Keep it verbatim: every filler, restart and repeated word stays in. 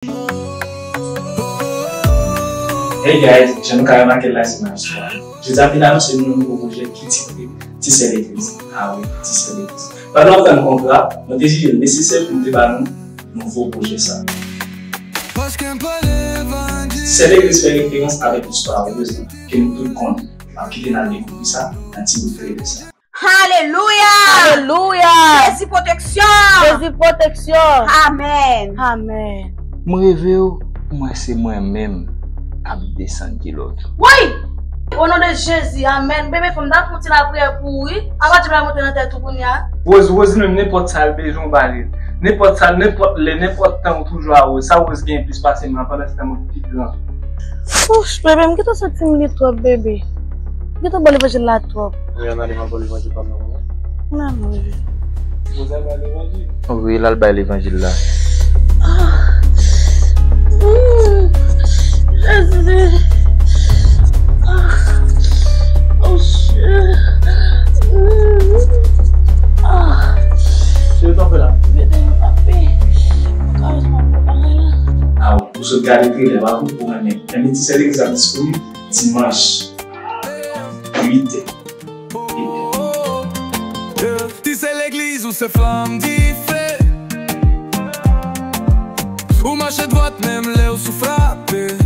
Hey guys, jan nou ka remake l la, se Maestro a. Jodi a m vin anonse nou yon nouvo pwojè ki titre Ti Sè Legliz. A wi, Ti Sè Legliz. Pandan w ap tann kontra, mwen te jije l nesesè pou m te ba nou nouvo pwoje sa. Ti Sè Legliz fè referans avèk istwa Rose lan ke nou tout konnen. N ap kite n al dekouvri sa nan ti bout trele sa. Alelouya! Alelouya! Jezi pwoteksyon! Jezi pwoteksyon! Amèn! Amèn! M reve w, m wè se mwen menm k ap desann kilòt ou. Woy! O non de Jezi, amèn. Bebe, fò m ta fè yon ti lapriyè pou ou, wi. Apa di m la monte nan tèt ou kounye a? Rose, Rose menm, nenpòt sa l bezwen w ba li. Nenpòt sa, nenpòt lè, nenpòt tan ou toujou a Rose. Sa Rose gen plis pase mwen, pandan se tan mwen ki pi gran. Ouch, bebe, m gentan santi m li twòp, bebe. M gentan ba w levanjil la twòp. Wi, ann ale m ap ba w levanjil pa m nan. Nan manje. Rose al ba levanjil. Wi, l al bay levanjil la. Jezi. Oh shit. Se yo t ap fè la. Bebe, papi. Karizma pou bagay la. Aw, ou sot gade trele a, pa pou ou renmen. Envite sè legliz ap disponib dimanch uit è. Ti sè legliz ou se flanm dife. Ou mache dwat menm lè ou sou frape.